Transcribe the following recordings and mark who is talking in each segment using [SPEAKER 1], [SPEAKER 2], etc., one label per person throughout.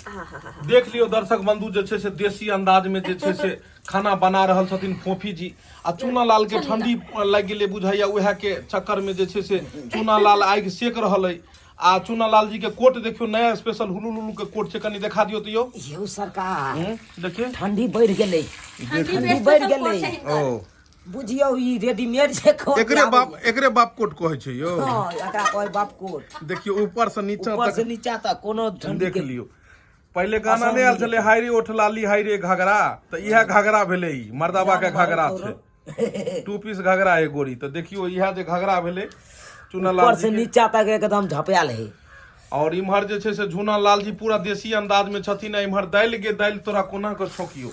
[SPEAKER 1] देख लियौ दर्शक बंधु, जे छै से देसी अंदाज में जे छै से खाना बना रहल छथिन फोफी जी। आ चूना लाल के ठंडी लागि गेलै बुझाइया, उएह के चक्कर में जे छै से चूना लाल आगि सेक रहल अइ। आ चूना लाल जी के कोट देखियौ, नया स्पेशल हुलू लुलू के कोट छै, कनि देखा दियौ तऽ यौ।
[SPEAKER 2] यौ सरकार,
[SPEAKER 1] देखिए,
[SPEAKER 2] ठंडी बढ़ि गेलै।
[SPEAKER 3] ठंडी
[SPEAKER 2] ठंडी बढ़ि गेलै।
[SPEAKER 1] ओ
[SPEAKER 2] बुझियौ, ई रेडीमेड जे कोट
[SPEAKER 1] एकरे
[SPEAKER 2] आबैए।
[SPEAKER 1] बाप, एकरे बाप कोट कहै छै यौ।
[SPEAKER 2] हँ, एकरा कहै बाप कोट।
[SPEAKER 1] देखियौ, ऊपर से नीचा
[SPEAKER 2] ऊपर से
[SPEAKER 1] तक
[SPEAKER 2] नीचा तक कोनो ठंडी
[SPEAKER 1] देख
[SPEAKER 2] के
[SPEAKER 1] लियौ। पहिले गाना नहि आयल छलै, हाय रे ओठ लाली, हाय रे घघरा? तऽ इएह घघरा भेलै, ई मर्दाबा के घघरा छै, टू पीस घघरा है गोरी। तऽ देखियौ, इएह जे घघरा भेलै चुना लाल
[SPEAKER 2] ऊपर से
[SPEAKER 1] जी के।
[SPEAKER 2] नीचा तक एकदम झपायल है।
[SPEAKER 1] और इम्हर जे छै से झूना लाल जी पूरा देसी अंदाज में छथिन। आ इम्हर दालि गे दालि तोरा कोना के छौंकियो,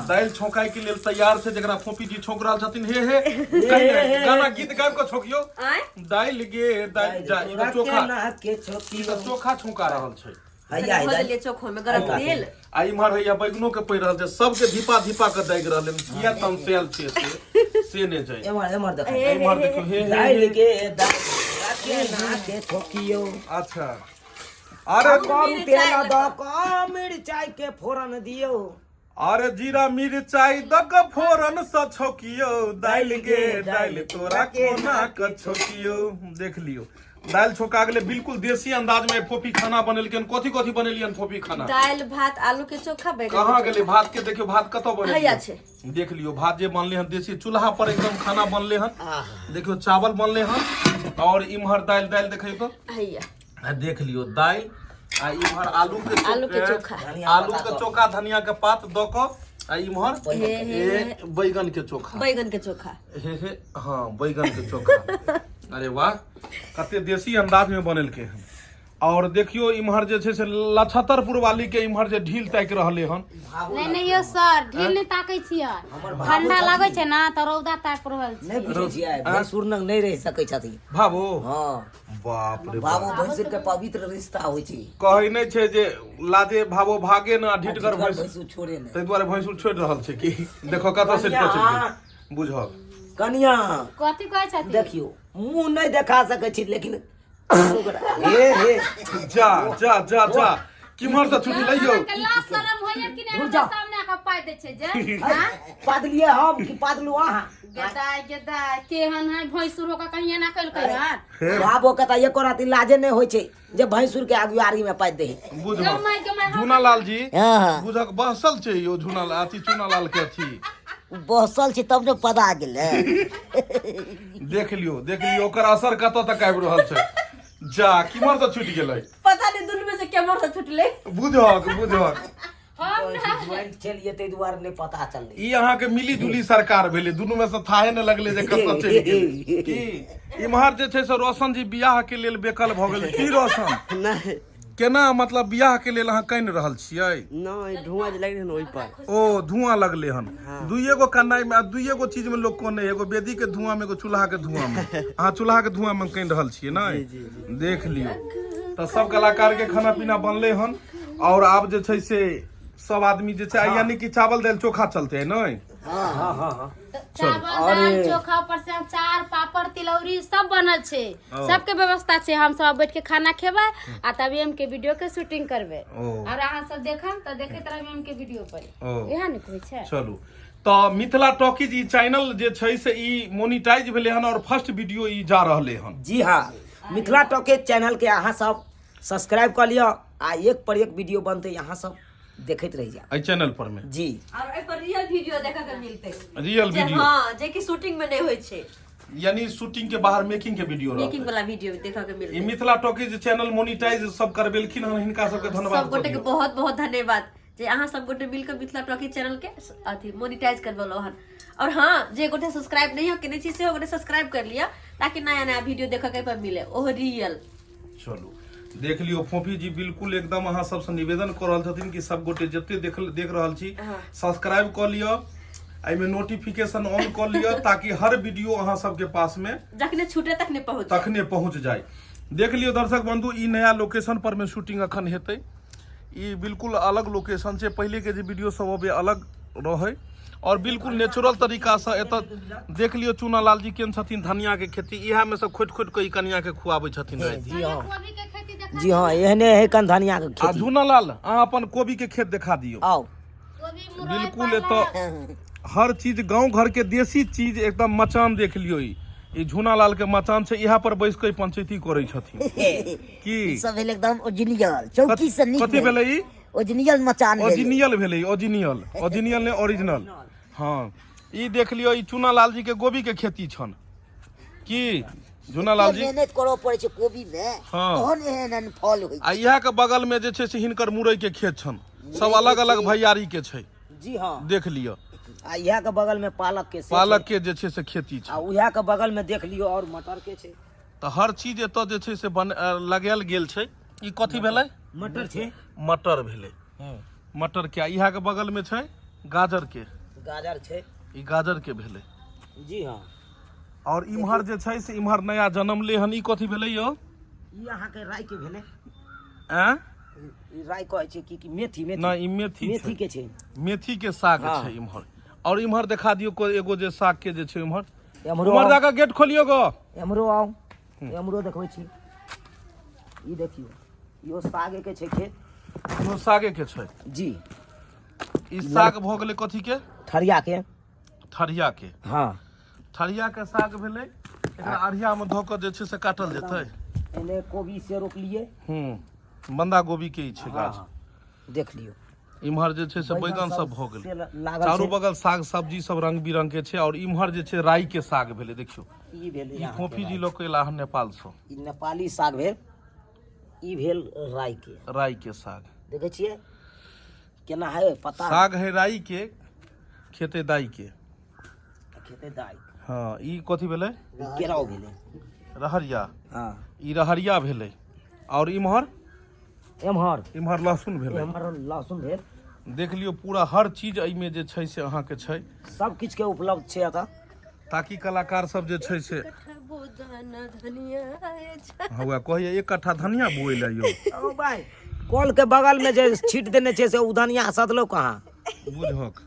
[SPEAKER 1] दालि छौंकाय के लेल तैयार छै, जकरा फोपी जी छौंक रहल छथिन। हे हे, कहि ने, गाना गीत गाबि के छौंकियो।
[SPEAKER 3] आँय?
[SPEAKER 1] दालि गे दालि जा, ई तऽ
[SPEAKER 2] तोरा
[SPEAKER 1] चोखा
[SPEAKER 2] केना के
[SPEAKER 1] ई तऽ
[SPEAKER 2] छोकियो।
[SPEAKER 1] चोखा छौंका रहल छै।
[SPEAKER 2] हैया
[SPEAKER 3] धऽ
[SPEAKER 2] दालि।
[SPEAKER 3] देलियै चोखो में गरम तेल।
[SPEAKER 1] आ इम्हर हैया बैगनो के पड़ि रहल छै, सबके धीपा धीपा के दागि रहल हन। किया तमसायल छै से से नहि जाय।
[SPEAKER 2] एम्हर एम्हर देख।
[SPEAKER 1] इम्हर देखियौ, हे हे।
[SPEAKER 2] दालि के दालि तोरा केना के छोकियो।
[SPEAKER 1] अच्छा, अरे
[SPEAKER 2] करू तेल दऽ कऽ मिरचाई के फोरन दियौ।
[SPEAKER 1] अरे जीरा मिरचाई दऽ कऽ फोरन सँ छौकियौ, दालि गे दालि तोरा कोना कऽ छौकियौ। देख लियौ, दालि छौका गेलै। बिल्कुल देसी अंदाज में फोफी खाना बनेलकै। कथी कथी बनेलियन फोफी खाना?
[SPEAKER 3] दालि भात, आलू के चोखा, बैगन के
[SPEAKER 1] कहाँ
[SPEAKER 3] चोखा।
[SPEAKER 1] गेलै भात के? देखियौ, भात कतऽ
[SPEAKER 3] हैया
[SPEAKER 1] बनेलियै?
[SPEAKER 3] छै।
[SPEAKER 1] देख लियौ, भात जे बनले हन, देसी चूल्हा पर एकदम खाना बनले हन। देखियौ, चावल बनले हन और इम्हर दालि, दालि देखियौ तो।
[SPEAKER 3] हैया।
[SPEAKER 1] आ देख लियौ दालि आ इम्हर आलू के
[SPEAKER 3] आलू के चोखा।
[SPEAKER 1] आलू के चोखा, धनिया के पात दऽ कऽ, आ इम्हर
[SPEAKER 3] हे हे।
[SPEAKER 1] ए, बैगन के चोखा।
[SPEAKER 3] बैगन के चोखा।
[SPEAKER 1] हे हे, हाँ, बैगन के चोखा। अरे वाह, कते देसी अंदाज में बनेलकै हन। और देखियो, इम्हर जे छै से लछतरपुर वाली के इम्हर जे ढील ताकि रहले हन।
[SPEAKER 4] नहि नहि यौ सर, ढील नहि ताकै छियै। ठंडा लागै छै ने, तऽ रौदा ताकि रहल छी।
[SPEAKER 2] नहि बुझै छियै, भैंसुर नग नहि रहि सकै छथिन।
[SPEAKER 1] भाबो?
[SPEAKER 2] हँ।
[SPEAKER 1] बाप रे बाप।
[SPEAKER 2] बाबू भैंसुर के पवित्र रिश्ता होइ छै।
[SPEAKER 1] कहै नहि छै जे लाजे भावो भागे ना, ढीटगर भैंस
[SPEAKER 2] भैंसुर छोड़े नहि।
[SPEAKER 1] ताहि दुआरे भैंसुर छोड़ि रहल छै कि देखो कतऽ सेट कऽ चलि गेल, बुझल।
[SPEAKER 2] कनिया।
[SPEAKER 4] कथी कहै छथिन?
[SPEAKER 2] देखियौ, मुंह नहि देखा सकै छी, लेकिन हे हे।
[SPEAKER 1] जा जा जा जा, किम्हर से छुटलै यौ?
[SPEAKER 4] अहाँके लाज शरम होइए कि नहि?
[SPEAKER 2] रुक
[SPEAKER 4] हमरा
[SPEAKER 2] जाओ।
[SPEAKER 4] सामने आके पाइ दै छै जे, हाँ?
[SPEAKER 2] पादलियै हम कि पादलू अहाँ?
[SPEAKER 4] गेदाय गेदाय, केहन है भैंसुर होके कहीं एना केलकै हन?
[SPEAKER 2] बाबो के तऽ एको राति लाजे नहि होइ छै जे भैंसुर के अगुआरी में पाइ दे।
[SPEAKER 1] बुझल।
[SPEAKER 4] गमाय गमाय।
[SPEAKER 1] झूनालाल जी।
[SPEAKER 5] हँ।
[SPEAKER 1] बुझक बहसल छै यौ झूनालाल, अथी चूनालाल के अथी।
[SPEAKER 5] बसल छी तब ने पता गेलै।
[SPEAKER 1] देख लियौ, देख लियौ, ओकर असर कतऽ तक आबि रहल छै। जा, किम्हर से छुटि गेलै?
[SPEAKER 3] पता नहीं, दुनू में से केम्हर से छुटलै।
[SPEAKER 1] बुझक बुझक।
[SPEAKER 4] हम ना
[SPEAKER 2] ज्वाइंट छलियै, ताहि दुआरे नहि पता चललै।
[SPEAKER 1] ई अहाँके मिली जुली सरकार भेलै, दुनू में से थाहे ने लगलै जे कतऽ चलि गेलै। की इम्हर जे छै से रोशन जी बियाह के लेल बेकल भऽ गेल की रोशन?
[SPEAKER 6] नहि।
[SPEAKER 1] केना मतलब बियाह के लेल अहाँ कानि रहल छियै?
[SPEAKER 6] नहि, धुआं जे लागि रहल ओहि पर।
[SPEAKER 1] ओ धुआं लगले हन। दुइए गो कन्नाइ में आ दुइए गो चीज में लोग कोने, एगो वेदी के धुआं में, एगो चूल्हा के धुआं में। अहाँ चूल्हा के धुआं में कानि रहल छियै ने? देख लियौ, तऽ सब कलाकार के खाना पीना बनले हन और आब जे छै से सब आदमी जे छै, यानी कि चावल दालि चोखा चलते है ने?
[SPEAKER 2] हँ हँ हँ।
[SPEAKER 4] चावल दाल चोखा, ऊपर से अचार, पापड़, तिलौरी सब बनल छै। सबके व्यवस्था छै। हम सब बैठ के खाना खेबै आ तब एम के वीडियो के शूटिंग करबै। और अहाँ सब देखम तऽ देखैत रहबै एम के वीडियो पर। इएह ने कहै छै।
[SPEAKER 1] चलू, तऽ मिथिला टॉकीज ई चैनल जे छै से ई मोनिटाइज भेलै हन और फर्स्ट वीडियो ई जा रहलै हन।
[SPEAKER 2] जी हाँ, मिथिला टॉकीज चैनल के अहाँ सब सब्सक्राइब कऽ लिअ आ एक पर एक वीडियो बनतै, अहाँ सब देखैत रहि जायब
[SPEAKER 1] एहि चैनल पर मे।
[SPEAKER 2] जी।
[SPEAKER 3] और एहि पर रियल वीडियो देखऽ के मिलतै।
[SPEAKER 1] रियल
[SPEAKER 3] जे
[SPEAKER 1] वीडियो।
[SPEAKER 3] हाँ, जे कि शूटिंग में नहीं होइ छै।
[SPEAKER 1] यानी शूटिंग के बाहर मेकिंग के वीडियो रहतै।
[SPEAKER 3] मेकिंग वाला वीडियो देखऽ के
[SPEAKER 1] ई
[SPEAKER 3] मिलतै।
[SPEAKER 1] मिथिला टॉकीज चैनल मोनिटाइज सब करबेलखिन हन, हिनका सबके धन्यवाद।
[SPEAKER 3] सब गोटे के बहुत बहुत धन्यवाद जे अहाँ सब गोटे मिलकर मिथिला टॉकी चैनल के अथी मोनिटाइज करबेलहुँ हन। और हाँ, जे गोटे सब्सक्राइब नहीं हो केने छी, सेहो गोटे सब्सक्राइब कर लिअ ताकि नया नया वीडियो देखऽ के पर मिले, ओहो रियल।
[SPEAKER 1] चलू, देख लियौ, फोफी जी बिल्कुल एकदम अहाँ सबसँ निवेदन कऽ रहल छथिन कि सब गोटे जते देख देख रहल छी, सब्सक्राइब कऽ लिअ, एहिमे नोटिफिकेशन ऑन कऽ लिअ ताकि हर वीडियो अहाँ सबके पास में
[SPEAKER 3] जखने छूटे तखने पहुंच
[SPEAKER 1] तखने पहुंच जाय। देख लियौ दर्शक बंधु, ई नया लोकेशन पर में शूटिंग अखन हेतै। ई बिल्कुल अलग लोकेशन छै। पहिले के जे वीडियो सब अबै, अलग रहै और बिल्कुल नेचुरल तरीका से एतऽ देख लियौ चूनालाल जी केहन छथिन। धनिया के खेती इएह में सब खोटि खोटि कऽ ई कनिया के खुआबै छथिन राति।
[SPEAKER 2] जी हाँ
[SPEAKER 4] कोबी के खेती देखा।
[SPEAKER 2] जी हाँ, एहने है कन धनिया के
[SPEAKER 1] आ
[SPEAKER 2] खेती।
[SPEAKER 1] झूनालाल अहाँ अपन कोबी के खेत देखा दियौ।
[SPEAKER 2] आओ
[SPEAKER 4] कोबी मुरई
[SPEAKER 1] बिल्कुल
[SPEAKER 4] पालक।
[SPEAKER 1] एतऽ हर चीज गांव घर के देसी चीज एकदम। मचान देख लियौ, ई झूनालाल के मचान छै, इएह पर बैस कऽ ई पंचायती करै छथिन की
[SPEAKER 5] सब भेल एकदम ओरिजिनल चौकी से नीक।
[SPEAKER 1] कथी भेलै ई?
[SPEAKER 5] ओरिजिनल मचान भेलै।
[SPEAKER 1] ओरिजिनल भेलै, ओरिजिनल, ओरिजिनल नहि ओरिजिनल। हाँ ई देख लियौ, ई चूनालाल जी के गोभी के खेती छन की झूनालाल जी?
[SPEAKER 5] मेहनत करऽ पड़ै छै कोबी में।
[SPEAKER 1] हाँ।
[SPEAKER 5] तहन एहन एहन फल होइ।
[SPEAKER 1] आ इएह के बगल में जे छै से हिनकर मुरई के खेत छन, सब अलग अलग भैयारी के छै।
[SPEAKER 2] जी हाँ
[SPEAKER 1] देख लियौ।
[SPEAKER 2] आ इएह के बगल में पालक के से
[SPEAKER 1] पालक
[SPEAKER 2] छै।
[SPEAKER 1] के जे छै से खेती छै।
[SPEAKER 2] आ उएह के बगल में देख लियौ और मटर के छै।
[SPEAKER 1] तऽ हर चीज एतऽ जे छै से बन लगायल गेल छै। ई कथी भेलै?
[SPEAKER 2] मटर छै।
[SPEAKER 1] मटर भेलै, मटर के। आ इएह के बगल में छै गाजर के।
[SPEAKER 2] गाजर छै।
[SPEAKER 1] ई गाजर के भेलै।
[SPEAKER 2] जी हाँ।
[SPEAKER 1] और इम्हर जे छै से इम्हर नया जनम ले हन। ई कथी भेलै यौ?
[SPEAKER 2] ई अहाँके राई के भेलै।
[SPEAKER 1] आँय?
[SPEAKER 2] ई राई कहै छै कि कि मेथी? मेथी
[SPEAKER 1] नहि, ई मेथी
[SPEAKER 2] मेथी
[SPEAKER 1] छै।
[SPEAKER 2] के छै।
[SPEAKER 1] मेथी के साग
[SPEAKER 2] हाँ।
[SPEAKER 1] छै इम्हर। और इम्हर देखा दियौ एगो जे साग के जे छै इम्हर।
[SPEAKER 2] एम्हरो
[SPEAKER 1] उम्हर
[SPEAKER 2] आउ।
[SPEAKER 1] जाकऽ गेट खोलियौ गो।
[SPEAKER 2] एम्हरो आउ, एम्हरो देखबै छी। ई देखियौ, इहो सागे के छै खेत।
[SPEAKER 1] इहो सागे के छै।
[SPEAKER 2] जी।
[SPEAKER 1] ई साग भऽ गेलै कथी के?
[SPEAKER 2] ठरिया के।
[SPEAKER 1] ठरिया के।
[SPEAKER 2] हाँ।
[SPEAKER 1] ठरिया के साग भेलै। एकरा अरिया में धऽ कऽ जे छै से काटल जेतै।
[SPEAKER 2] एने कोबी से रोपलिए।
[SPEAKER 1] बंधा गोभी के ई छै गाछ।
[SPEAKER 2] हाँ, देख लियौ।
[SPEAKER 1] इम्हर जे छै से बैगन सब भऽ गेलै
[SPEAKER 2] से लागल
[SPEAKER 1] चारू
[SPEAKER 2] छै।
[SPEAKER 1] बगल। साग सब्जी सब रंग बिरंग के छै। और इम्हर जे छै राई के साग भेलै, देखियौ।
[SPEAKER 2] ई भेलै
[SPEAKER 1] ई
[SPEAKER 2] अहाँके
[SPEAKER 1] फोफी जी
[SPEAKER 2] राइ।
[SPEAKER 1] लऽ कऽ एला हन नेपाल सँ।
[SPEAKER 2] ई नेपाली साग भेल, ई भेल राई के।
[SPEAKER 1] राई के साग
[SPEAKER 2] देखै छियै केना है पता।
[SPEAKER 1] साग है राई के, खेते दाई के।
[SPEAKER 2] खेते दाई।
[SPEAKER 1] हाँ, ई कथी भेलै?
[SPEAKER 2] ई केराउ भेलै।
[SPEAKER 1] रहरिया।
[SPEAKER 2] हाँ।
[SPEAKER 1] ई रहरिया भेलै। और इम्हर?
[SPEAKER 2] एम्हर
[SPEAKER 1] इम्हर लहसुन भेलै।
[SPEAKER 2] एम्हर लहसुन भेल।
[SPEAKER 1] देख लियौ, पूरा हर चीज एहिमे जे छै से अहाँके छै।
[SPEAKER 2] सब किछु के उपलब्ध छै एतऽ।
[SPEAKER 1] ताकि कलाकार सब जे छै से हौआ कहैया 1 कट्ठा धनिया बोए ला यौ।
[SPEAKER 2] ओ भाई, कल के बगल में जे छीट देने छै से उ धनिया सदलो कहाँ?
[SPEAKER 1] बुझक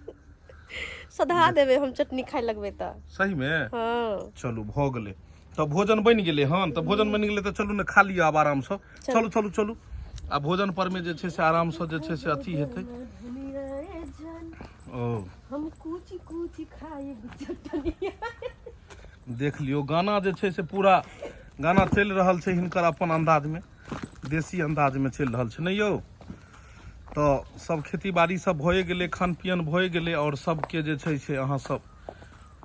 [SPEAKER 3] सधा देबै हम चटनी खाय लगबै तऽ।
[SPEAKER 1] सही में?
[SPEAKER 3] हाँ।
[SPEAKER 1] चलू, भऽ गेलै तऽ भोजन बनि गेलै हन। तऽ भोजन बनि गेलै तऽ चलू ने खा लिअ आब आरामसँ। चलू चलू चलू। आ भोजन पर में जे छै से आरामसँ जे छै से अथी हेतै। ओ
[SPEAKER 3] हम कुची कुची खाए चटनी।
[SPEAKER 1] देख लियौ, गाना जे छै से पूरा गाना चलि रहल छै हिनकर अपन अन्दाजमे, देसी अन्दाजमे चलि रहल छै। नहि यौ, तऽ सब खेती बाड़ी सब भए गेलै, खान पियन भए गेलै। आओर सबके जे छै से अहाँ सब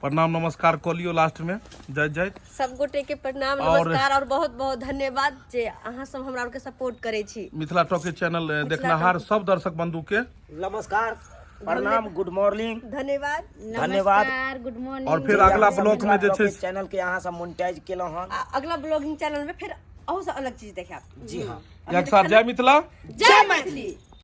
[SPEAKER 1] प्रणाम नमस्कार कऽ लियौ लास्टमे जाइत जाइत।
[SPEAKER 3] सब गोटे के प्रणाम, नमस्कार और बहुत बहुत धन्यवाद जे अहाँ सब हमरा आर के सपोर्ट करै छी।
[SPEAKER 1] मिथिला टॉकी चैनल देखनिहार सब दर्शक बंधु के
[SPEAKER 2] नमस्कार, प्रणाम, गुड मॉर्निंग,
[SPEAKER 3] धन्यवाद।
[SPEAKER 2] धन्यवाद।
[SPEAKER 4] नमस्कार, गुड मॉर्निंग।
[SPEAKER 1] और फिर अगला ब्लॉग में जे छै
[SPEAKER 2] चैनल के अहाँ सब मोनेटाइज केलहुँ हन।
[SPEAKER 3] आ अगला ब्लॉगिंग चैनल में फिर अहू से अलग चीज देखायब।
[SPEAKER 2] जी हाँ।
[SPEAKER 1] एक साथ जय मिथिला,
[SPEAKER 3] जय मैथिली।